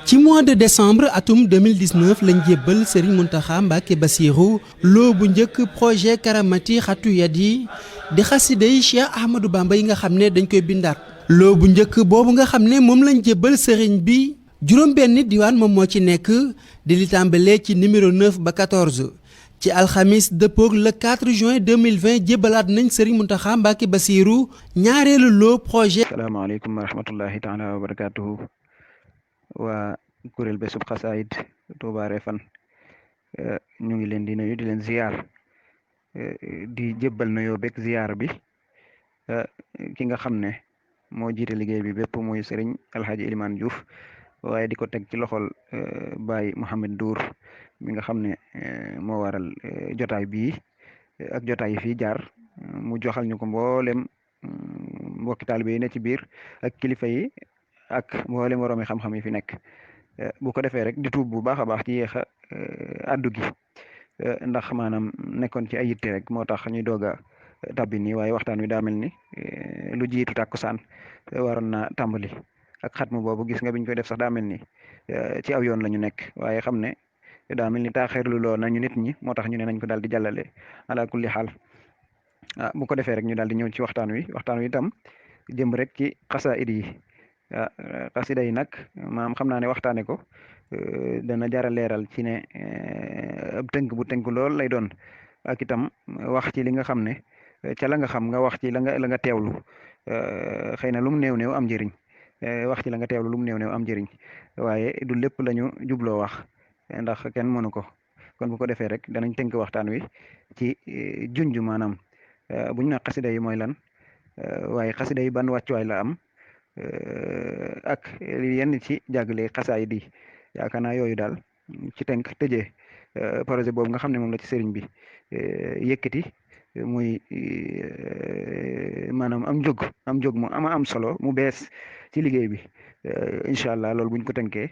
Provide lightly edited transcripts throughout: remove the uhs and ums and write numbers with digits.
ci mois de décembre atum 2019 lañ jébbal Serigne Mountakha Mbacké Bassirou loo bu njëkk projet Karamati Xatu Yadi di xasiday Cheikh Ahmadou Bamba yi nga xam ne dañ koy bindaat. loo bu njëkk boobu nga xam ne moom lañ jébbal Serigne bi juróom-benn diwaan moom moo ci nekk di li tàmbalee ci numéro 9 ba 14 ci alxamis dëppoog le 4 juin 2020 jébbalaat nañ Serigne Mountakha Mbacké Bassirou ñaareelu loo projet. asalaamaaleykum wa rahmatullahi taala wa barakatuhu waa kuréel bésub xasaayid Touba Refane ñu ngi leen di nuyu di leen ziar di jébbal nuyoo beeg ziar bi ki nga xam ne moo jiite liggéey bi bépp muy Serigne Alhaji Elimane Diouf waaye di ko teg ci loxol Baye Mohamed Dour mi nga xam ne moo waral jotaay bii ak jotaay yi fii jaar mu joxal ñu ko mboolem mbokki taalibe yi ne ci biir ak kilifa yi ak mboolem waroomi xam-xam yi fi nekk bu ko defee rek di tuub bu baax a baax ci yéex a addu gi ndax maanaam nekkoon ci ay yitte rek moo tax ñuy doog a tabbi nii waaye waxtaan wi daa mel ni lu jiitu tàkkusaan waroon na tàmbali ak xatmu boobu gis nga biñ koy def sax daa mel ni ci aw yoon la ñu nekk waaye xam ne daa mel ni taaxeerlu loo nañu nit ñi moo tax ñu ne nañ ko daal di jàllale ala kulli xaal bu ko defee rek ñu daal di ñëw ci waxtaan wi itam jëm rek ci xasaayid yi xasida yi nag maam xam naa ne waxtaane ko dana jara leeral ci ne ab tënk bu tënk lool lay doon ak itam wax ci li nga xam ne ca la nga xam nga wax ci la nga teewlu xëy na lu mu néew néew am njëriñ wax ci la nga teewlu lu mu néew néew am njëriñ waaye du lépp lañu jubloo wax ndax kenn mënu ko kon bu ko defee rek danañ tënk waxtaan wi ci junj maanaam buñ na xasida yi mooy lan waaye xasida yi ban wàccuwaay la am ak yenn ci jàggale xasaayid yi yaakaar naa yooyu daal ci tënk tëjee projet boobu nga xam ne moom la ci sëriñ bi yëkkati muy maanaam am jóg mu am solo mu bees ci liggéey bi incha allah loolu buñ ko tënkee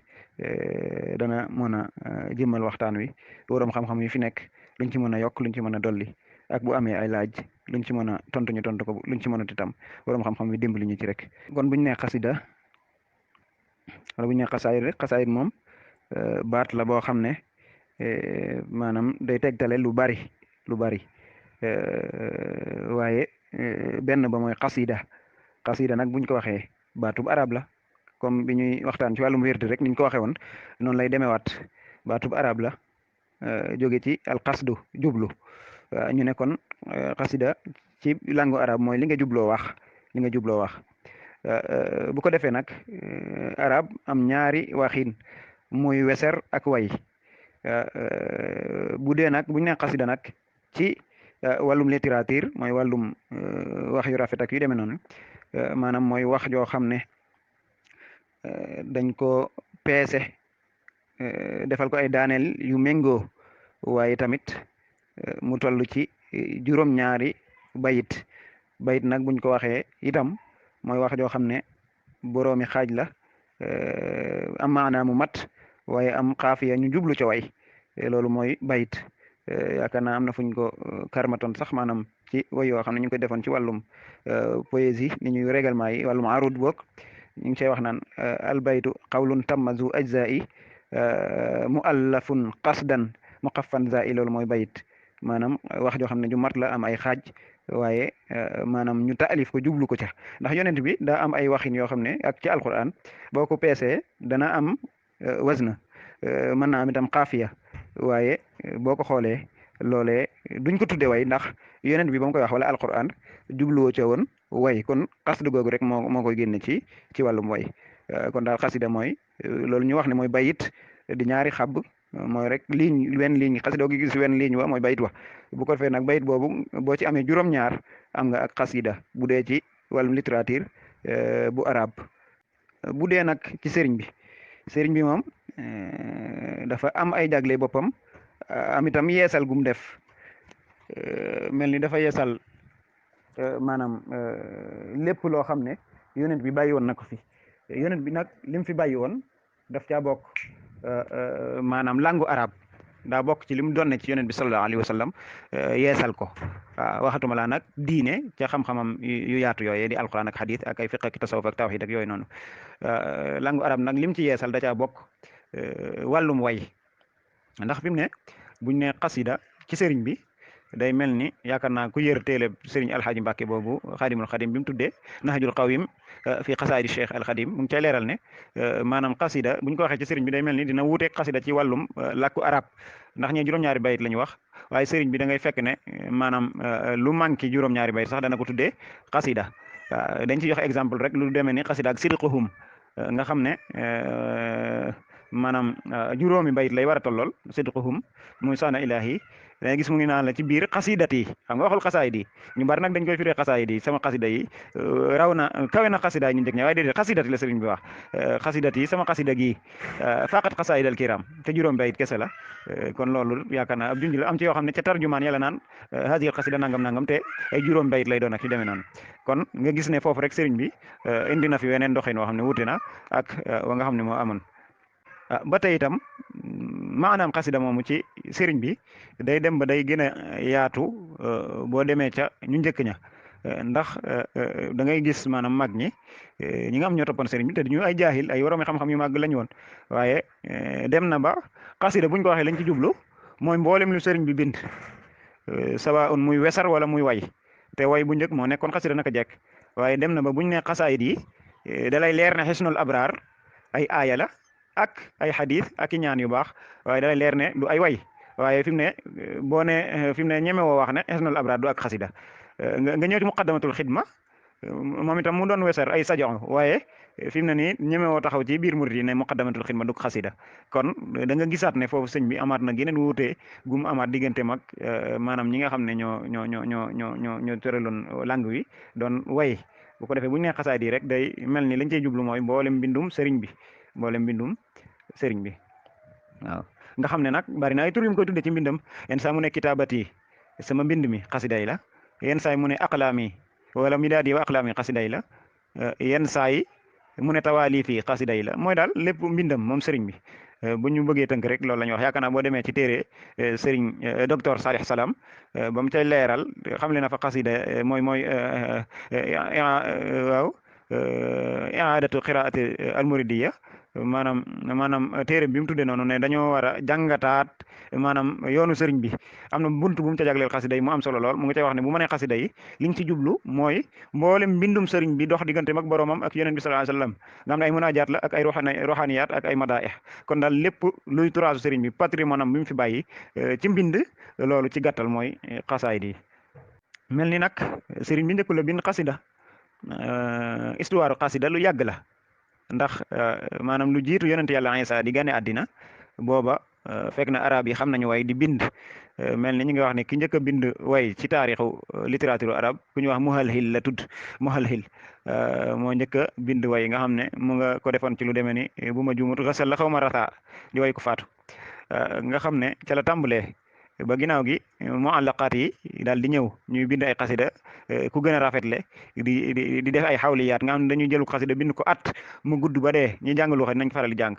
dana mën a jëmmal waxtaan wi waroom xam-xam yi fi nekk luñ ci mën a yokk luñ ci mën a dolli ak bu amee ay laaj luñ ci mën a tontu ñu tontu ko luñ ci mën a titam waroom xam-xam yi dimbali ñu ci rek. kon buñ nee xasida wala buñ nee xasaayid rek xasaayid moom baat la boo xam ne maanaam day tegtale lu bari waaye benn ba mooy xasida nag buñ ko waxee baatub arab la comme bi ñuy waxtaan ci wàllum wérdi rek niñ ko waxee woon noonu lay demewaat baatub arab la jóge ci alqasdu jublu ñu ne kon xasida ci langue arab mooy li nga jubloo wax bu ko defee nag arab am ñaari waxin muy weser ak way bu dee nag buñ ne xasida nag ci wàllum littérature mooy wàllum wax yu rafet ak yu demee noonu maanaam mooy wax joo xam ne dañ ko peese defal ko ay daaneel yu méngoo waaye tamit mu toll ci juróom-ñaari bayit nag buñ ko waxee itam mooy wax joo xam ne boroomi xaaj la am maanaa mu mat waaye am xaafiya ñu jublu ca way loolu mooy bayit yaakaar naa am na fuñ ko karmatoon sax maanaam ci way yoo xam ne ñu ngi koy defoon ci wàllum poésie ni ñuy règlement yi wàllum arud boog ñu ngi cey wax naan albaytu qawlun tamma zu ajzai muallafun qasdan muqaffan zai loolu mooy bayit maanaam wax joo xam ne ju mat la am ay xaaj waaye maanaam ñu taalif ko jublu ko ca ndax yonent bi daa am ay waxin yoo xam ne ak ci alquran boo ko peesee dana am wazna mën naa am itam xaafiya waaye boo ko xoolee loolee duñ ko tudde way ndax yonent bi ba mu koy wax wala alquran jubluwoo ca woon way kon xasdu googu rek moo koy génne ci wàllum way kon daal xasida mooy loolu ñu wax ne mooy bayit di ñaari xab mooy rek ligne xasida gi gis wenn ligne wa mooy bayit wa bu ko defee nag bayit boobu boo ci amee juróom-ñaar am nga ak xasida bu dee ci wàllum littérature bu arab bu dee nag ci sëriñ bi moom dafa am ay jagle boppam am itam yeesal gum def mel ni dafa yeesal maanaam lépp loo xam ne yonent bi bàyyi woon na ko fi yonent bi nag lim fi bàyyi woon daf caa bokk maanaam langue arabe daa bokk ci li mu doon ci yonent bi sallallahu alayhi wa sallam yeesal ko waaw waxatuma laa nag diine ca xam-xamam yu yaatu yooyee di alquran ak hadith ak ay fiqh ak tasawuf ak tawhid ak yooyu noonu langue arab nag lim ci yeesal da caa bokk wàllum way ndax fi mu ne buñ ne xasida ci sëriñ bi day mel ni yaakaar naa ku yër téele sëriñ alxaaji Mbàkke boobu xaadimul xadim bi mu tuddee nahjul qawim fi xasaayidi cheikh alxadim mu ngi cay leeral ne maanaam xasida buñ ko waxee ci sëriñ bi day mel ni dina wuuteeg xasida ci wàllum làkku arab ndax ñee juróom-ñaari bayit la ñu wax waaye sëriñ bi da ngay fekk ne maanaam lu manqué juróom-ñaari bayit sax dana ko tuddee xasida dañ ci joxe exemple rek lu demee ni xasida ak sidquhum nga xam ne maanaam juróomi bayit lay war a tollool sidquhum muy sana ilahi dangay gis mu ngi naan la ci biir xasidat yi xam nga waxul xasaayid yi ñu bari nag dañ koy firee xasaayid yi sama xasida yi raw na kawe na xasida yi ñu njëkk ña waaye déedéet xasidat yi la sëriñ bi wax xasidat yi sama xasida gi faqat xasaayid al kiram te juróom bayit kese la kon loolu yaakaar naa ab junj la am ci yoo xam ne ca tarjumaan yàlla naan hadihi xasida nangam nangam te ay juróom bayit lay doon ak yu demee noonu kon nga gis ne foofu rek sëriñ bi indi na fi weneen doxin woo xam ne wuute na ak wa nga xam ne moo amoon ba tey itam maanaam xasida moomu ci sëriñ bi day dem ba day gën a yaatu boo demee ca ñu njëkk ña ndax da ngay gis maanaam mag ñi ñi nga xam ñoo toppoon sëriñ bi te ñu ay jaahil ay woroomi xam-xam yu màgg lañu woon waaye dem na ba xasida buñ ko waxee lañ ci jublu mooy mboolem lu sëriñ bi bind sawa un muy wesar wala muy way te way bu njëkk moo nekkoon xasida naka jekk waaye dem na ba buñ ne xasaayid yi da lay leer ne xisnul abraar ay aaya la ak ay xadis ak i ñaan yu baax waaye da lay leer ne du ay way waaye fi mu ne boo ne fi mu ne ñeme woo wax ne xisnul abraar du ak xasida nga ñëw ci muqaddamatul xidma moom itam mu doon wesar ay sajon waaye fi mu ne nii ñeme woo taxaw ci biir murid yi ne muqaddamatul xidma du xasida kon da nga gisaat ne foofu sëñ bi amaat na geneen wuute gum amaat diggante mag maanaam ñi nga xam ne ñoo tëraloon langue wi doon way bu ko defee bu ñu nee xasaayid yi rek day mel ni lañ cey jublu mooy mboolem mbindum sëriñ bi mboolem mbindum sëriñ bi waaw nga xam ne nag bari na ay tur yu mu koy tudde ci mbindam yenn saa mu ne kitaabati sama mbind mi xasida yi la yenn saa yi mu ne aqlaami wala midaadi wa aqlaami xasida yi la yenn saa yi mu ne tawaalifi xasida yi la mooy daal lépp mbindam moom sëriñ bi bu ñu bëggee tënk rek loolu la ñuy wax yaakaar naa boo demee ci téere sëriñ docteur Salih Salam ba mu cay leeral xam le na fa xasida mooy waaw i'aadatu qiraati almuridiya maanaam téere bi mu tuddee noonu ne dañoo war a jàngataat maanaam yoonu sëriñ bi am na buntu bu mu ca jagleel xasida yi mu am solo lool mu ngi cay wax ne bu ma nee xasida yi liñ ci jublu mooy mboolem mbindum sëriñ bi dox digganteem ak boromam ak yonent bi sallallahu alayhi wasallam nga xam ne ay munaajaat la ak ay roxaaniyaat ak ay madaih kon daal lépp luy turaasu sëriñ bi patrimoine am bi mu fi bàyyi ci mbind loolu ci gàttal mooy xasaayid yi mel ni nag sëriñ bi njëkku la bind xasida histoire xasida lu yàgg la ndax maanaam lu jiitu yonent yàlla Isa di gane àddina booba fekk na arab yi xam nañu way di bind mel ni ñi nga wax ne ki njëkk a bind way ci taarixu littérature arab ku ñu wax Muhalhil la tudd Muhalhil moo njëkk a bind way nga xam ne mu nga ko defoon ci lu demee ni bu ma juumut rasal la xaw ma rata di way ko faatu nga xam ne ca la tàmbalee ba ginnaaw gi muallaqaat yi daal di ñëw ñuy bind ay xasida ku gën a rafetle di def ay xawliyaat nga xam ne dañuy jëlu xasida bind ko at mu gudd ba dee ñi jàng lu xëy nañ faral di jàng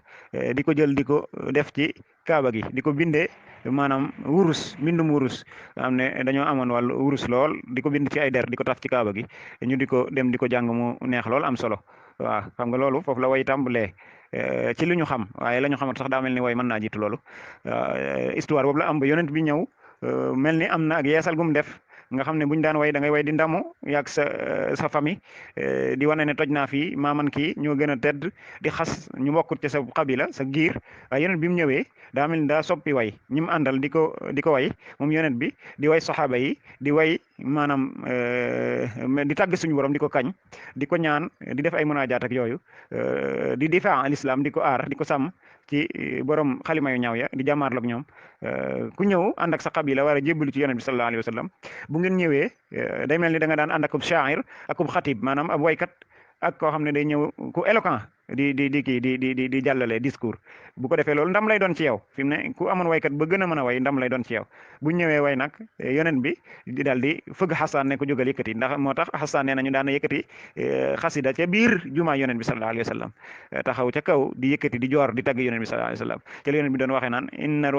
di ko jël di ko def ci kaaba gi di ko bindee maanaam wurus mbindum wurus nga xam ne dañoo amoon wàllu wurus lool di ko bind ci ay der di ko taf ci kaaba gi ñu di ko dem di ko jàng mu neex lool am solo waaw xam nga loolu foofu la way tàmbalee ci li ñu xam waaye la ñu xamat sax daa mel ni way mën naa jiitu loolu histoire boobu la am ba yonent bi ñëw mel ni am na ak yeesal gum def nga xam ne buñ daan way da ngay way di ndamu yàgg sa famille di wane ne toj naa fii maaman kii ñoo gën a tedd di xas ñu bokkut ci sa xabila sa giir waaye yonent bi mu ñëwee daa mel ni daa soppi way ñi mu àndal di ko way moom yonent bi di way saxaaba yi di way maanaam di tàgg suñu borom di ko kañ di ko ñaan di def ay munaajaat ak yooyu di difaa al islam di ko aar di ko sàmm ci borom xalima yu ñaaw ya di jàmmaarloog ñoom ku ñëw ànd ak sa xabila war a jébbalu ci yonent bi sallallahu alayhi wa sallam bu ngeen ñëwee day mel ni da nga daan ànd akub shaa'ir akub xatib maanaam ab waykat ak koo xam ne day ñëw ku éloquent di jàllale discours bu ko defee loolu ndam lay doon ci yow fi mu ne ku amoon waykat ba gën a mën a way ndam lay doon ci yow bu ñëwee way nag yonent bi di daal di fëgg xasaan ne ko jógal yëkkati ndax moo tax xasaan nee nañu daan na yëkkati xasida ca biir jumaa yonent bi sallallahu alayhi wa sallam taxaw ca kaw di yëkkati di joor di tagg yonent bi sallallahu alayhi wa sallam ca la yonent bi doon waxee naan inna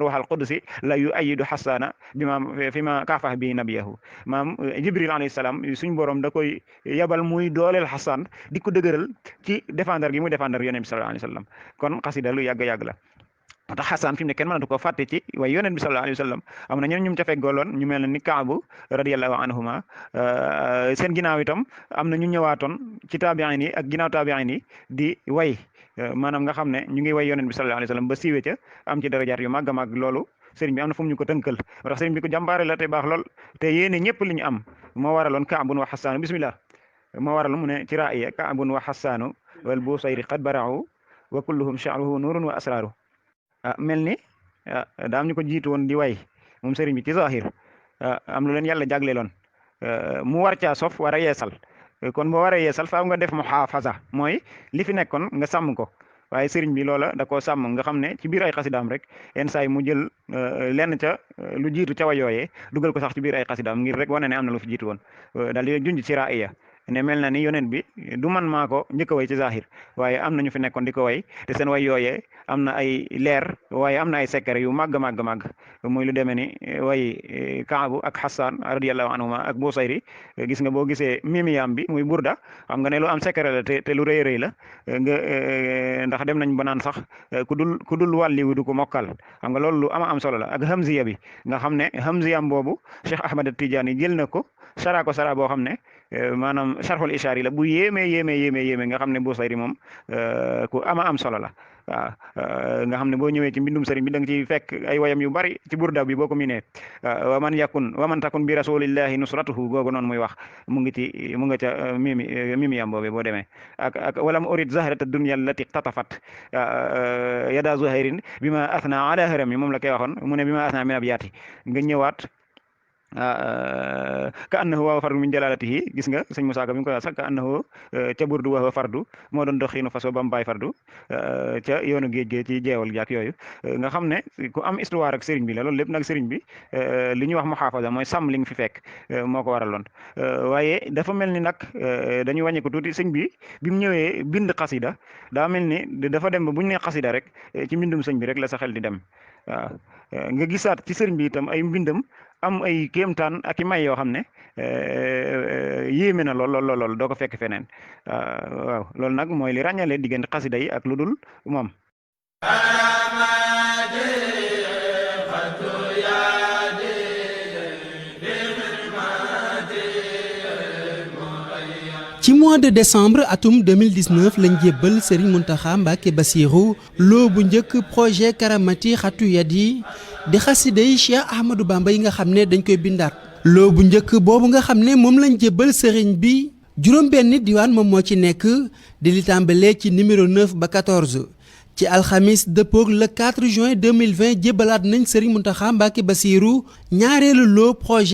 ruuxal qudusi la yu ayidu xasaana bi ma fi ma kaafah bi nabiyahu maam jibril alayhi salaam suñ borom da koy yabal muy dooleel xasaan di ko dëgëral ci défendre gi muy défendre yonent bi sallallahu alayhi wa sallam kon xasida lu yàgg la moo tax xasaan fi mu ne kenn mënatu ko fàtte ci waaye yonent bi sallallahu alayhi wa sallam am na ñeneen ñu mu ca feggooloon ñu mel ne ni Kaabu radiyallahu anhuma seen ginnaaw itam am na ñu ñëwaatoon ci taabiin yi ak ginnaaw taabiin yi di way maanaam nga xam ne ñu ngi way yonent bi sallallahu alayhi wa sallam ba siiwee ca am ci darajaat yu màgg a màgg loolu sëriñ bi am na fu mu ñu ko tënkal moo tax sëriñ bi ko jàmbaare la te baax lool te yéene ñëpp li ñu am moo waraloon Kaabun wa Xasaanu bismillah moo waral mu ne ci raaya Kaabun wa Xasaanu wal Busayri qad bara'u wa kulluhum sha'ruhu nurun wa asraru mel ni daam ñu ko jiitu woon di way moom sëriñ bi ci zahir am lu leen yàlla jagleeloon mu war caa sof war a yeesal kon boo war a yeesal faaw nga def muhafaza mooy li fi nekkoon nga sàmm ko waaye sëriñ bi loola da koo sàmm nga xam ne ci biir ay xasidaam rek yenn saa yi mu jël lenn ca lu jiitu ca wa yooyee dugal ko sax ci biir ay xasidaam ngir rek wane ne am na lu fi jiitu woon daal di junj ci raaya ne mel na ni yonent bi du man maa ko njëkk a way ci zahir waaye am na ñu fi nekkoon di ko way te seen way yooyee am na ay leer waaye am na ay secret yu màgg muy lu demee ni way Kaabu ak Xasaan radiyallahu anhuma ak Busayri gis nga boo gisee mimiyam bi muy burda xam nga ne lu am secret la te lu rëy la nga ndax dem nañ ba naan sax ku dul wàlliwu du ko mokkal xam nga loolu lu am solo la ak hamziya bi nga xam ne hamziyam boobu Cheikh Ahmad Tidiane jël na ko sara boo xam ne maanaam sharxul ishaari la bu yéeme nga xam ne Busayri moom ku am solo la waaw nga xam ne boo ñëwee ci mbindum sëriñ bi da nga ciy fekk ay wayam yu bari ci burda bi boo ko miinee wa man takun bi rasulillahi nusratuhu googu noonu muy wax mu nga ca mimi yam boobe boo demee ak walam urid zahrata dunya allati tatafat yada zuhairin bi ma athna ala harami moom la koy waxoon mu ne bi ma athna min abiyati nga ñëwaat ka annahu wa fardu min jalalatihi gis nga sëñ Musaa Ka bi nga koy wax sax ka annahu ca burdu wa fardu moo doon doxiinu faso ba mu bàyyi fardu ca yoonu géej ci jeewal jaak yooyu nga xam ne ku am histoire ak sëriñ bi la loolu lépp nag sëriñ bi li ñuy wax muhafaza mooy sàmm li nga fi fekk moo ko waraloon waaye dafa mel ni nag dañuy wàññi ko tuuti sëñ bi mu ñëwee bind xasida daa mel ni dafa dem ba bu ñu nee xasida rek ci mbindum sëñ bi rek la sa xel di dem waaw nga gisaat ci sëriñ bi itam ay mbindam am ay kéemtaan ak i may yoo xam ne yéeme na lool doo ko fekk feneen waaw loolu nag mooy li ràññale diggante xasida yi ak lu dul moom ci mois de décembre atum 2019 lañ jébbal Serigne Mountakha Mbacké Bassirou loo bu njëkk projet Karamati Xatu Yadi di xasida yi Cheikh Ahmadou Bamba yi nga xam ne dañ koy bindaat loo bu njëkk boobu nga xam ne moom lañ jébbal Serigne bi juróom-benn diwaan moom moo ci nekk di li tàmbalee ci numéro 9 ba 14 ci alxamis dëppoog le 4 juin 2020 jébbalaat nañ Serigne Mountakha Mbacké Bassirou ñaareelu loo projet